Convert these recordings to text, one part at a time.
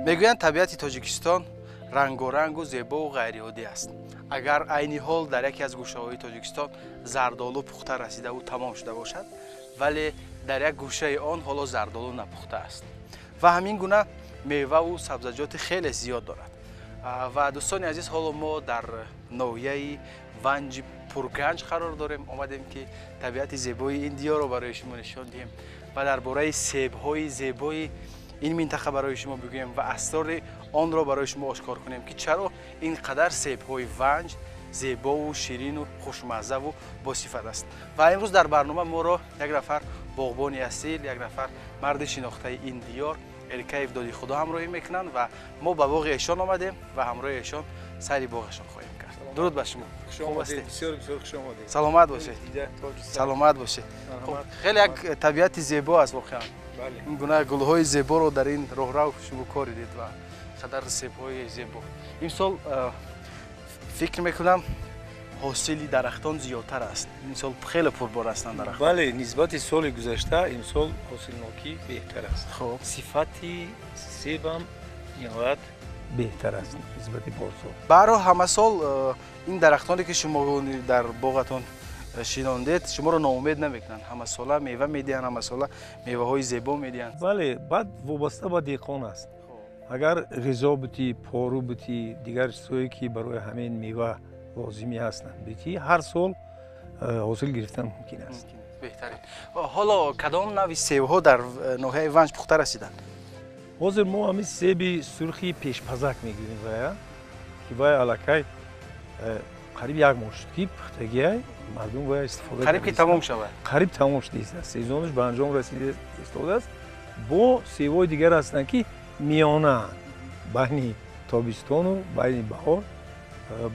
Мегӯянд, табиати Тоҷикистон рангорангу зебову ғайриоддӣ аст. Агар айни ҳол дар яке аз гӯшаҳои Тоҷикистон зардолу пухта расидаву тамом шуда бошад, вале дар як гӯшаи он ҳоло зардолу напухта аст ва ҳамин гуна меваву сабзаҷоти хеле зиёд дорад. Ва дӯстони азиз, ҳоло мо дар ноҳияи Ванҷи Пурганҷ қарор дорем. Омадем, ки табиати зебои ин диёрро барои шумо нишон диҳем ва дар бораи себҳои зебои ин минтақа барои шумо бигӯем ва асрори онро барои шумо ошкор кунем, ки чаро ин қадар себҳои Ванҷ зебову ширину хушмаззаву босифат аст. Ва имрӯз дар барнома моро як нафар боғбони асил, як нафар марди шинохтаи ин диёр, Эркаев Доди Худо, ҳамроҳӣ мекунанд ва мо ба боғи эшон омадем ва ҳамроҳи эшон сайри боғашон хоҳем кард. Дуруд ба шумо. Саломат бошед, саломат бошед. Хеле як табиати зебо аст воқеан. Ин гуна гулҳои зеборо дар ин роҳрав шумо коридед ва қадар себҳои зебо. Имсол фикр мекунам, ҳосили дарахтон зиёдтар аст. Имсол хеле пурбор ҳастанд дарахтон. Бале, нисбати соли гузашта имсол ҳосилнокӣ беҳтар аст. Хуб, сифати себам ниҳоят беҳтар аст нисбати порсол. Баҳро, ҳамасол ин дарахтоне, ки шумо дар боғатон шинондед, шуморо ноумед намекунанд? Ҳамасола мева медиҳанд, ҳамасола меваҳои зебо медиҳанд. Бале, баъд вобаста ба деҳқон аст. Агар ғизо бутӣ, пору бутӣ, дигар чизҳое, ки барои ҳамин мева лозимӣ ҳастанд, битӣ, ҳар сол ҳосил гирифтан мумкин аст. Беҳтарин. Ҳоло кадом нави себҳо дар ноҳияи Ванҷ пухта расиданд? Ҳозир мо ҳамин себи сурхи пешпазак мегирем, вая ки вай аллакай қариб як моҳ шуд, ки пухтагиай, мардум вая истифода. Қариб ки тамом шавад. Қариб тамом шуда, сезонаш ба анҷом расида истодааст. Бо себҳои дигар ҳастанд, ки миёнаанд, байни тобистону байни баҳор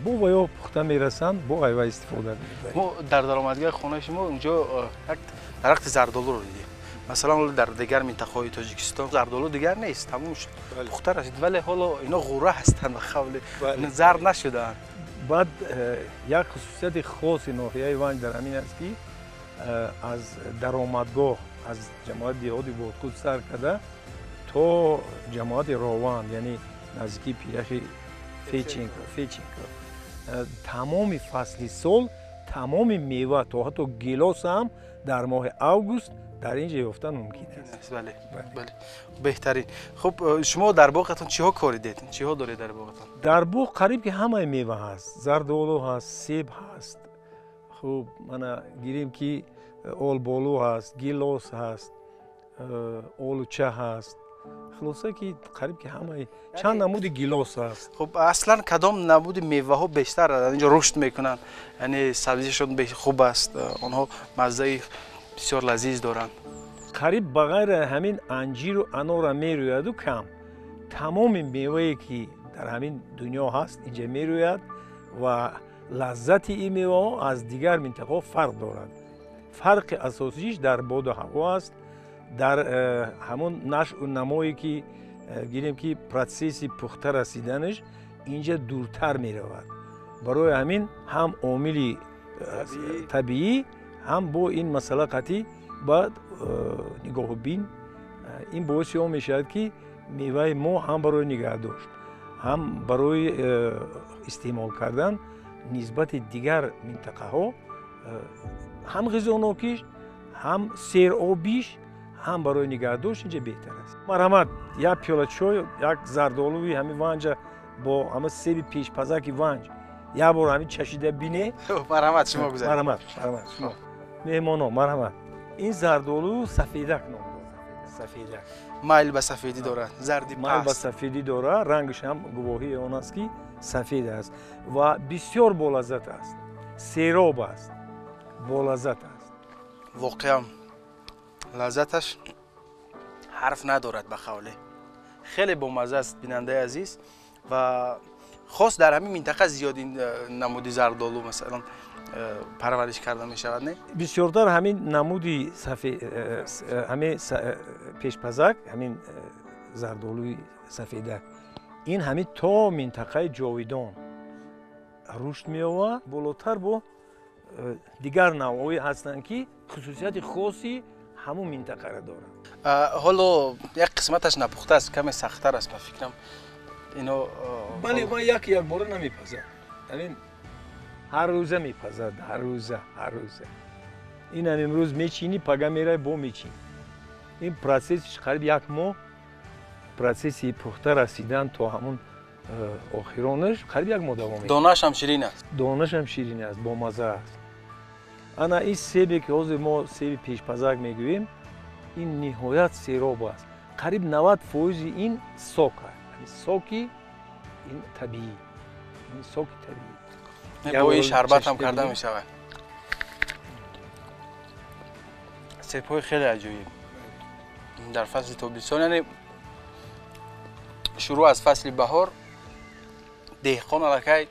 бо ваё пухта мерасанд, бо айва истифода. Мо дар даромадгоҳи хонаи шумо унҷо як дарахти зардолуро дидем. Масалан, ҳоло дар дигар минтақаҳои Тоҷикистон зардолу дигар нест, тамом шуд, пухта расид, вале ҳоло ино ғура ҳастанд ва қавли зард нашудаанд. Баъд як хусусияти хоси ноҳияи Ванҷ дар ҳамин аст, ки аз даромадгоҳ, аз ҷамоати деҳоти Бодкуд сар карда то ҷамоати Рованд, яъне наздикии пиряхи Федченко, тамоми фасли сол тамоми мева, то ҳатто гелос ҳам дар моҳи август дар ин ҷо ёфтан мумкин аст. Бале, беҳтарин. Хуб, шумо дар боғатон чиҳо коридед, чиҳо доред дар боғатон? Дар боғ қариб ки ҳамаи мева ҳаст: зардолу ҳаст, себ ҳаст, хуб, мана гирем, ки олболу ҳаст, гилос ҳаст, олуча ҳаст. Хулоса, ки қариб ки ҳамаи, чанд намуди гилос ҳаст. Хуб, аслан кадом намуди меваҳо бештар дар инҷо рушд мекунанд, яъне сабзишон хуб аст, онҳо маззаи бисёр лазиз доранд? Қариб ба ғайри ҳамин анҷиру анора мерӯяду кам, тамоми мевае, ки дар ҳамин дунё ҳаст, инҷа мерӯяд ва лаззати ин меваҳо аз дигар минтақаҳо фарқ дорад. Фарқи асосиш дар боду ҳаво аст, дар ҳамон нашъу намое, ки гирем, ки процесси пухта расиданаш инҷа дуртар меравад. Барои ҳамин ҳам омили табиӣ, ҳам бо ин масъала қатъӣ баъд нигоҳубин, ин боиси он мешавад, ки меваи мо ҳам барои нигаҳдошт, ҳам барои истеъмол кардан нисбати дигар минтақаҳо ҳам ғизонокиш, ҳам серобиш, ҳам барои нигаҳдошт инҷа беҳтар аст. Марҳамат, як пиёла чой, як зардолуи ҳамин Ванҷа бо ҳама себи пешпазаки Ванҷ як бор ҳамин чашида бине. Марҳамат, шумо гузаред. Марҳамат, марҳамат, шумо меҳмоно, марҳамат. Ин зардолу сафедак ном дорад, сафедак. Майл ба сафедӣ дорад, зарди. Майл ба сафедӣ дорад, рангаш ҳам гувоҳии он аст, ки сафед аст ва бисёр болаззат аст, сероб аст, болаззат аст. Воқеан лаззаташ ҳарф надорад, ба қавле хеле бомазза аст. Бинандаи азиз, ва хос дар ҳамин минтақа зиёд ин намуди зардолу, масалан, парвариш карда мешавад, не? Бисёртар ҳамин намуди ҳамин пешпазак, ҳамин зардолуи сафедак, ин ҳамин то минтақаи Ҷовидон рушд меёбад. Болотар бо дигар навъҳое ҳастанд, ки хусусияти хоси ҳамун минтақаро дорад. Ҳоло як қисматаш напухта аст, каме сахттар аст, ба фикрам. Ино бале, ман як якбора намепазам, ҳамин ҳар рӯза мепазад, ҳар рӯза, ҳар рӯза. Инам имрӯз мечинӣ, пага мерай бо мечинӣ. Ин процессиш қариб як моҳ, процесси пухта расидан то ҳамун охиронаш қариб як моҳ давом мекунад. Донашам ширин аст. Донашам ширин аст, бомаза аст. Ана ин себе ки ҳозир мо себи пешпазак мегӯем, ин ниҳоят сероб аст. Қариб 90% ин сок аст. Соки ин табиӣ. Ин соки табиӣ. Бо ин шарбат ҳам карда мешавад. Себҳои хеле аҷоиб дар фасли тобистон, яъне шурӯъ аз фасли баҳор деҳқон аллакай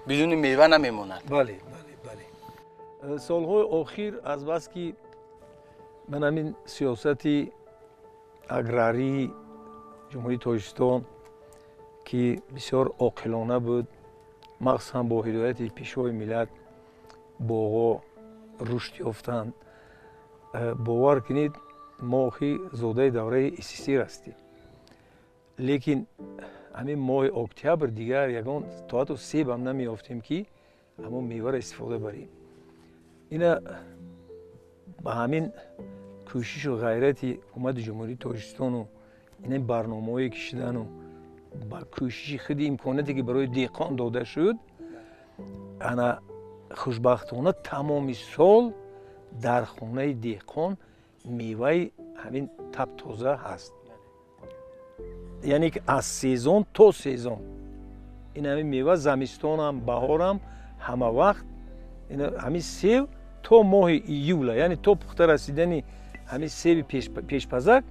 бидуни мева намемонад. Бале, бале, бале. Солҳои охир азбаски ман ҳамин сиёсати аграрии Ҷумҳурии Тоҷикистон ки бисёр оқилона буд, махсусан бо ҳидояти Пешвои миллат боғҳо рушд ёфтанд. Бовар кунед, мо охи зодаи давраи СССР ҳастем, лекин ҳамин моҳи октябр дигар ягон то ҳатто себам намеёфтем ки ҳамон меваро истифода барем. Ина ба ҳамин кӯшишу ғайрати ҳукумати Ҷумҳурии Тоҷикистону ина барномаҳое ки шидану ба кӯшиши худи имконияте ки барои деҳқон дода шуд, ана хушбахтона тамоми сол дар хонаи деҳқон меваи ҳамин табтоза ҳаст. Яъне ки аз сезон то сезон ин ҳамин мева замистонам, баҳорам, ҳама вақт ҳамин сев то моҳи июла, яъне то пухта расидани ҳамин себи пешпазак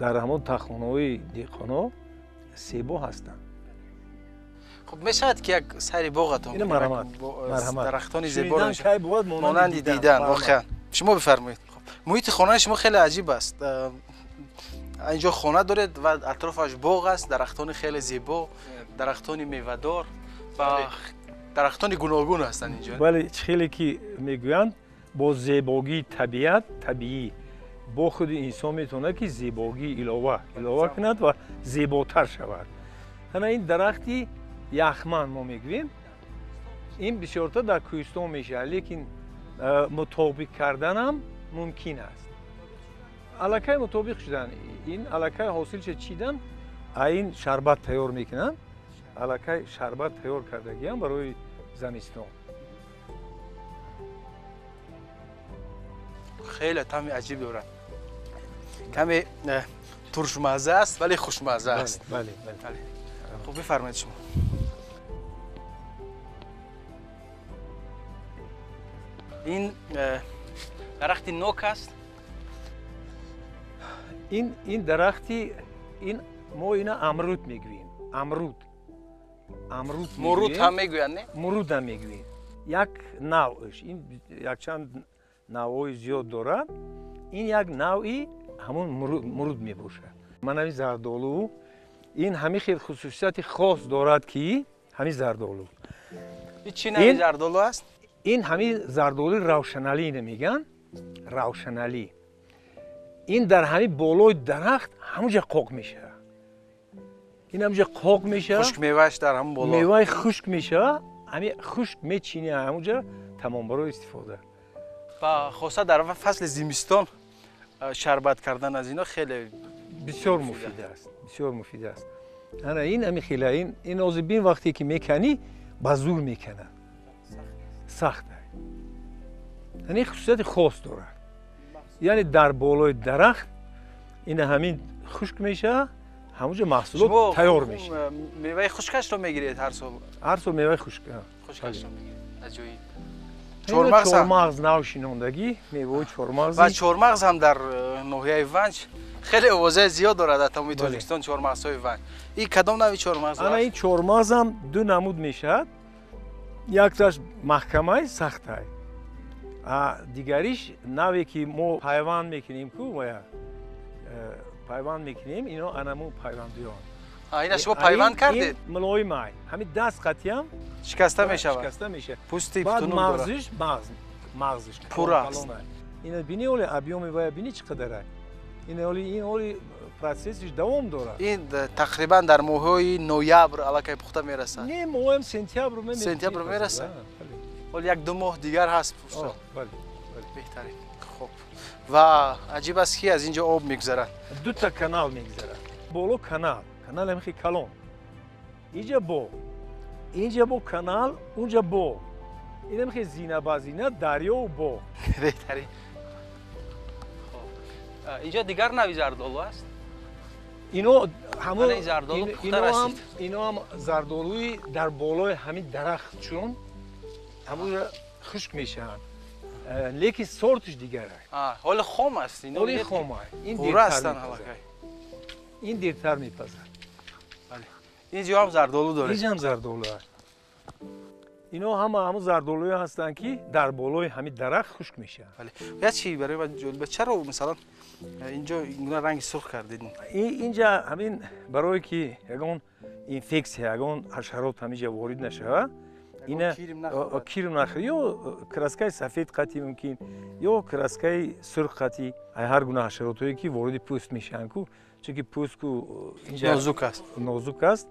дар ҳамон тахонаҳои деҳқонҳо себо ҳастанд. Хуб, мешавад ки як сари боғатон марҳамат, марҳамат. Дарахтони зеборо кай бувад монанди дидан. Воқеан шумо бифармоед. Муҳити хонаи шумо хеле аҷиб аст. Инҷо хона доред ва атрофаш боғ аст, дарахтони хеле зебо, дарахтони мевадор ва дарахтони гуногун ҳастанд инҷо. Бале, хеле ки мегӯянд бо зебогии табиат, табиӣ бо худи инсон метавонад ки зебогӣ илова кунад ва зеботар шавад. Ана ин дарахти яхман мо мегӯем, ин бисёртар дар кӯҳистон мешавад, лекин мутобиқ карданам мумкин аст. Аллакай мутобиқ шудан, ин аллакай ҳосилша чидан, ин шарбат тайёр мекунанд, аллакай шарбат тайёр кардагиам барои замистон. Хеле таъми аҷиб дорад. Каме туршмазза аст, вале хушмазза аст. Бале, бале. Хуб, бифармоед шумо. Ин дарахти нок аст. Ин дарахти ин мо ина амруд мегӯем. Амруд. Амруд. Муруд ҳам мегӯянд, не? Муруд ҳам мегӯем. Як навъш, ин якчанд навъҳои зиёд дорад. Ин як навъи ҳамон муруд мебошад. Ман ҳамин зардолу, ин ҳамин хел хусусияти хос дорад ки ҳамин зардолу. Ин чӣ навъи зардолу аст? Ин ҳамин зардолуи равшаналӣ мегӯянд, равшаналӣ. Ин дар ҳамин болои дарахт ҳамонҷа қоқ мешавад. Ин ҳамонҷа қоқ мешавад. Хушк мевааш дар ҳамон боло. Меваи хушк мешавад, ҳамин хушк мечинӣ ҳамонҷа тамом барои истифода. Ва хоса дар фасли зимистон шарбат кардан аз ино хеле бисёр муфид аст, бисёр муфид аст. Ана ин ҳамин хела, ин ҳозир бин вақте ки меканӣ ба зур меканад. Сахт аст. Яъне хусусияти хос дорад. Яъне дар болои дарахт ин ҳамин хушк мешавад, ҳамонҷо маҳсулот тайёр мешавад. Меваи хушкашро мегиред ҳар сол? Ҳар сол меваи хушк. Хушкашро мегиред. Аҷоиб. Чормағз нав шинондагӣ, меваи чормағз. Ва чормағз ҳам дар ноҳияи Ванҷ хеле овозаи зиёд дорад дар тамоми Тоҷикистон чормағзҳои Ванҷ. Ин кадом навъи чормағз аст? Ана ин чормағз ҳам ду намуд мешавад. Якташ маҳкамай, сахтай. Дигариш наве ки мо пайванд мекунем ку вая пайванд мекунем, ино анаму пайвандиён. Ина шумо пайванд кардед? Ин мулоим ай. Ҳамин даст қатиам шикаста мешавад. Шикаста мешавад. Пӯсти баъд тунук дорад. Мағзиш, мағзиш пур аст. Ина бини, оле объёми вая бини чӣ қадар. Ин оли, ин оли процессиш давом дорад. Ин тақрибан дар моҳҳои ноябр аллакай пухта мерасад. Не, моҳоям сентябр. Сентябр мерасад. Ҳол як ду моҳ дигар ҳаст пухта. Беҳтарин. Хуб, ва аҷиб аст, ки аз ин ҷо об мегузарад. Дута канал мегузарад. Боло канал, канал ҳамихи калон. Инҷа боғ, инҷа бо канал, унҷа боғ. Ин ҳамихи зина ба зина дарёву боғ. Беҳтарин. Инҷо дигар нави зардолу аст. Ино ҳамон ино ҳам зардолуи дар болои ҳамин дарахт, чун ҳамонҷа хушк мешаванд, лекин сортиш дигар аст. Ҳоли хом аст. Ҳоли хом аст. Ин ҳастанд аллакай. Ин дертар мепазад. Ин ҷо ҳам зардолу доред. Инҷа ҳам зардолу аст. Ино ҳама ҳамон зардолуе ҳастанд, ки дар болои ҳамин дарахт хушк мешаванд. Як чи барои ман ҷолиба, чаро масалан инҷо ингуна ранги сурх кардед? Инҷа ҳамин барое ки ягон инфексия, ягон ҳашарот ҳаминҷа ворид нашавад, ина кирм нахӯрад, ё краскаи сафед қатӣ мумкин, ё краскаи сурх қатӣ, ҳар гуна ҳашаротҳое ки вориди пӯст мешаванд ку, чунки пӯст ку инҷа нозук аст, нозук аст,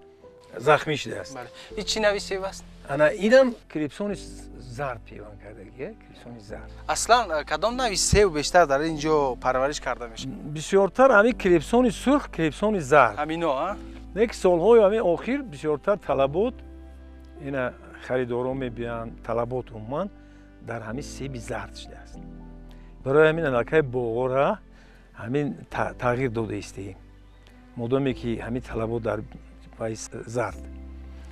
захмӣ шудааст. Ин чӣ нави себ аст? Ана инам крепсони зард певан кардагӣ, крепсони зард. Аслан кадом нави себ бештар дар ин ҷо парвариш карда мешавад? Бисёртар ҳамин крепсони сурх, крепсони зард. Ҳамино, а? Лекин солҳои ҳамин охир бисёртар талабот, ина харидорон мебиёянд, талабот умуман дар ҳамин себи зард шудааст. Барои ҳамин аллакай боғора ҳамин тағйир дода истеем, модоме ки ҳамин талабот дар зард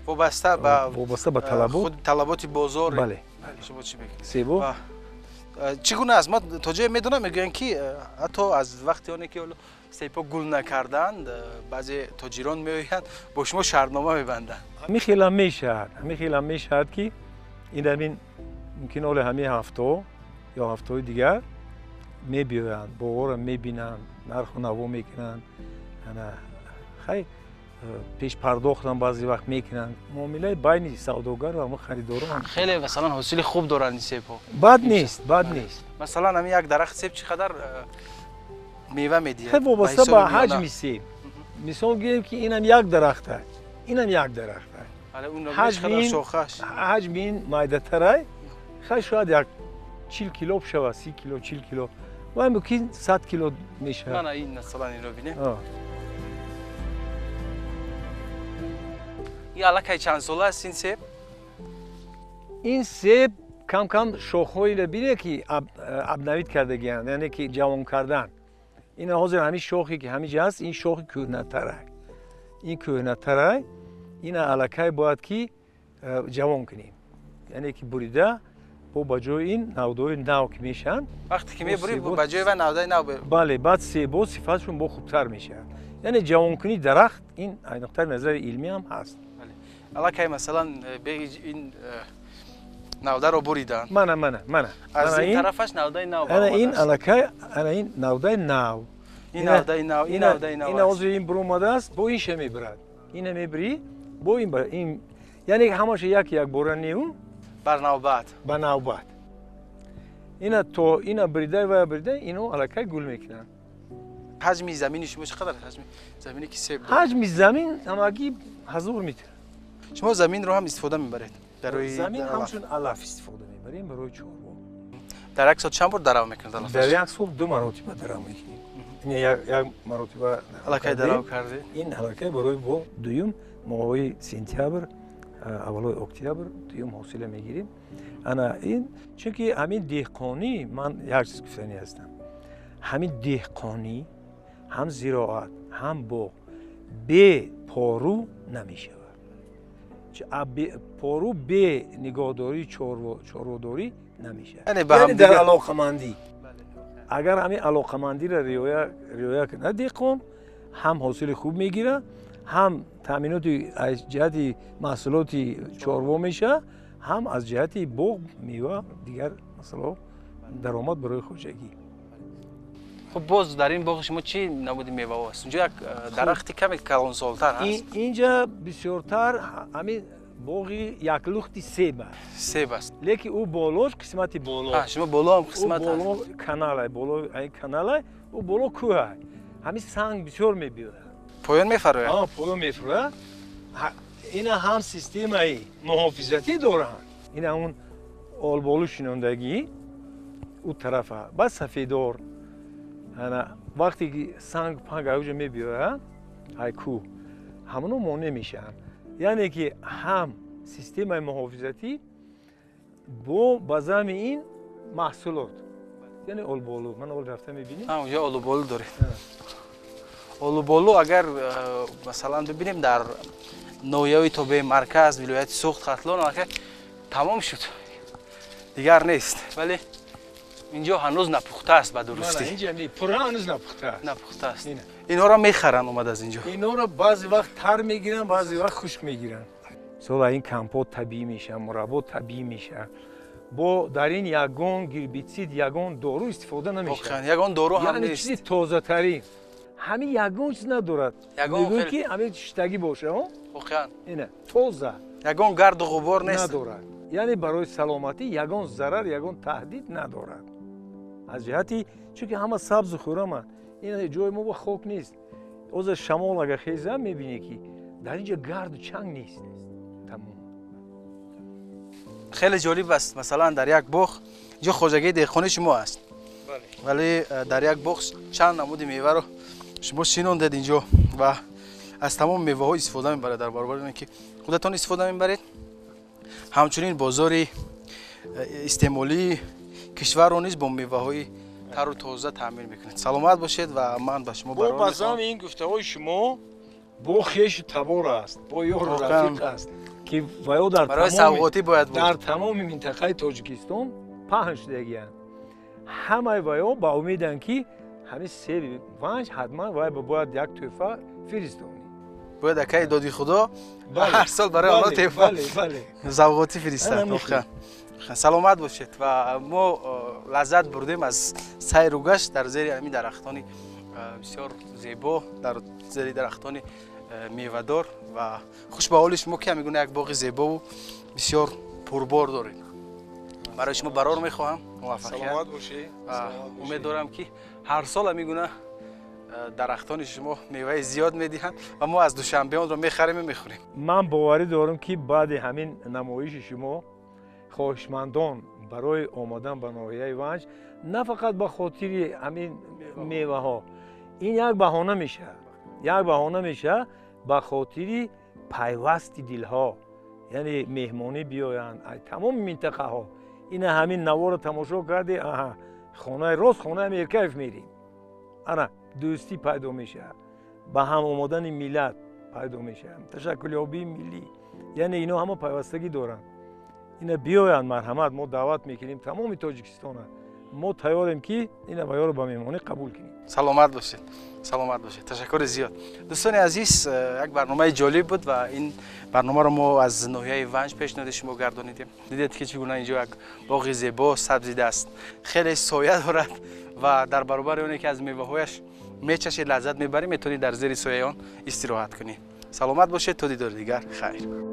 вобаста ба талабот, худ талаботи бозор. Бале. Шумо чӣ мекунед? Себо чӣ гуна аст? Ман то ҷое медонам, мегӯянд, ки ҳатто аз вақти оне ки ҳоло себҳо гул накарданд, баъзе тоҷирон меоянд, бо шумо шартнома мебанданд. Ҳамин хелам мешавад, ҳамин хелам мешавад, ки ин ҳамин мумкин оли ҳамин ҳафтаҳо ё ҳафтаҳои дигар мебиёянд, боғоро мебинанд, нарху наво мекунанд. Хай, пешпардохтам баъзе вақт мекунанд. Муомилаи байни савдогар ва харидорон. Хеле масалан ҳосили хуб доранд ин себҳо. Бад нест, бад нест. Масалан ҳамин як дарахт себ чӣ қадар мева медиҳад? Хеле вобаста ба ҳаҷми себ. Мисол гирем, ки инам як дарахт аст, инам як дарахт аст. Ҳаҷми ин майдатарай, хай шояд як 40 кило бишавад, 30 кило, 40 кило, ва мумкин 100 кило мешавад. Мана ин масалан инро бинем. Ин аллакай чанд сола аст ин себ? Ин себ кам кам шохҳоеро бинед, ки обновить кардагианд, яъне ки ҷавон кардан. Ин ҳозир ҳамин шохе ки ҳамин ҷа ҳаст, ин шохи кӯҳнатарай, ин кӯҳнатарай. Ина аллакай бояд ки ҷавон кунем, яъне ки бурида бо ба ҷои ин навдаҳои нав ки мешаванд. Вақте ки мебурӣ, ба ҷои ва навдаи нав. Бале, баъд себо сифатшон бо хубтар мешавад. Яъне ҷавонкунии дарахт ин аз нуқтаи назари илмӣ ҳам ҳаст. Аллакай масалан ин навдаро буриданд. Мана, мана, мана. Аз ин тарафаш навдаи нав. Ана ин аллакай, ана ин навдаи нав. Ин навдаи нав, ин навдаи нав. Ин ҳозир ин буромадааст, бо инша мебирад, ина мебирӣ, бо ин ин, яъне ҳамаша як якбора неу. Бар навбат. Ба навбат. Ина то ина бридай ва бридай, ино аллакай гул мекунанд. Ҳаҷми замини шумо чӣ қадар, ҳаҷми замине ки себ? Ҳаҷми замин ҳамагӣ 1000 метр. Шумо заминро ҳам истифода мебаред? Замин ҳамчун алаф истифода мебарем барои чорво. Дар як сол чанд бор дарав мекунед алаф? Дар як сол ду маротиба дарав мекунем. Як маротиба. Аллакай дарав кардед. Ин аллакай барои бо дуюм моҳҳои сентябр, аввалои октябр дуюм ҳосила мегирем. Ана ин чунки ҳамин деҳқонӣ, ман як чиз гуфтанӣ ҳастам, ҳамин деҳқонӣ, ҳам зироат, ҳам боғ бе пору намешавад. Пору бе нигоҳдории чорводорӣ намешавад. Яъне дар алоқамандӣ, агар ҳамин алоқамандиро риоя кунад деҳқон, ҳам ҳосили хуб мегирад, ҳам таъминоти аз ҷиҳати маҳсулоти чорво мешавад, ҳам аз ҷиҳати боғ, мева, дигар масъалаҳо даромад барои хоҷагӣ. Хуб, боз дар ин боғи шумо чӣ намуди меваҳо аст? Унҷо як дарахти каме калонсолтар ҳаст. Инҷа бисёртар ҳамин Боғи як лухти себ аст. Себ аст. Лекин ӯ болош қисмати боло. Шумо боло ҳам қисмат аст. Боло каналай, боло ай каналай, ӯ боло кӯҳай. Ҳамин санг бисёр мебиёрад. Поён мефарояд? Поён мефарояд. Ина ҳам системаи муҳофизатӣ доранд. Ина он олболу шинондагӣ ӯ тарафа. Баъд сафедор. Ана вақте ки санг панг аҷо мебиёрад, ай кӯҳ, ҳамоно монеъ мешаванд. Яъне ки ҳам системаи муҳофизатӣ бо ба зами ин маҳсулот, яъне олболу. Ман ол рафта мебинем. Онҷо олуболу доред. Олуболу агар масалан бибинем дар ноҳияҳои тобеи марказ, вилояти Суғд, Хатлон тамом шуд, дигар нест. Вале инҷо ҳанӯз напухта аст ба дурустӣ. Пурра ҳанӯз напухта аст. Напухта аст. Инҳоро мехаранд омад аз инҷо. Инҳоро баъзе вақт тар мегиранд, баъзе вақт хушк мегиранд. Сола ин компот табиӣ мешавад, мураббо табиӣ мешавад. Бо дар ин ягон гербитсид, ягон дору истифода намешавад. Ягон дору ҳам нест. Яъне чизи тозатарин. Ҳамин ягон чиз надорад. Мегӯяд ки ҳамин шиштагӣ боша. Воқеан. Ина тоза. Ягон гарду ғубор нест. Надорад. Яъне барои саломатӣ ягон зарар, ягон таҳдид надорад. Аз ҷиҳати чунки ҳама сабзу хӯраманд. Ин ҷои мо ба хок нест. Оза шамол агар хеза мебинӣ ки дар инҷо гарду чанг нест. Тамом. Хеле ҷолиб аст. Масалан дар як боғ, инҷо хоҷагии деҳқонии шумо аст. Вале дар як боғ чанд намуди меваро шумо шинондед инҷо ва аз тамоми меваҳо истифода мебаред. Дар баробари он ки худатон истифода мебаред, ҳамчунин бозори истеъмолии кишварро низ бо меваҳои тару тоза таъмин мекунед. Саломат бошед ва ман ба шумо барор мехоҳам. Бо базами ин гуфтаҳои шумо бо хешу табор аст, бо ёру рафиқ аст ки ваё дар барои савғотӣ бояд буд. Дар тамоми минтақаи Тоҷикистон паҳн шудагианд. Ҳамаи ваё ба умеданд ки ҳамин себи Ванҷ ҳатман вай бояд як тӯҳфа фиристонӣ. Бояд акаи доди Худо ҳар сол барои онҳо тӯҳфа завғотӣ фиристад. Воқеан. Саломат бошед ва мо лаззат бурдем аз сайру гашт дар зери ҳамин дарахтони бисёр зебо, дар зери дарахтони мевадор ва хуш ба ҳоли шумо ки ҳамин гуна як боғи зебову бисёр пурбор доред. Барои шумо барор мехоҳам, муваффақият. Саломат бошед. Умед дорам ки ҳар сол ҳамин гуна дарахтони шумо меваи зиёд медиҳанд ва мо аз Душанбе онро мехарем ва мехӯрем. Ман боварӣ дорам ки баъди ҳамин намоиши шумо хоҳишмандон барои омадан ба ноҳияи Ванҷ на фақат ба хотири ҳамин меваҳо, ин як баҳона мешавад, як баҳона мешавад ба хотири пайвасти дилҳо, яъне меҳмонӣ биёянд аз тамоми минтақаҳо. Ина ҳамин наворо тамошо карди, аҳа, хонаи рост хонаи Америкаев мерим. Ана дӯстӣ пайдо мешавад, ба ҳам омадани миллат пайдо мешавад, ташаккулёбии миллӣ. Яъне ино ҳама пайвастагӣ доранд. Ина биёянд, марҳамат, мо даъват мекунем тамоми Тоҷикистона. Мо тайёрем ки ина ваёро ба меҳмонӣ қабул кунем. Саломат бошед, саломат бошед. Ташаккури зиёд. Дӯстони азиз, як барномаи ҷолиб буд ва ин барномаро мо аз ноҳияи Ванҷ пешниҳоди шумо гардонидем. Дидед ки чӣ гуна инҷо як боғи зебо сабзидааст, хеле соя дорад ва дар баробари оне ки аз меваҳояш мечашед, лаззат мебаред, метавонед дар зери сояи он истироҳат кунед. Саломат бошед, то дидори дигар, хайр.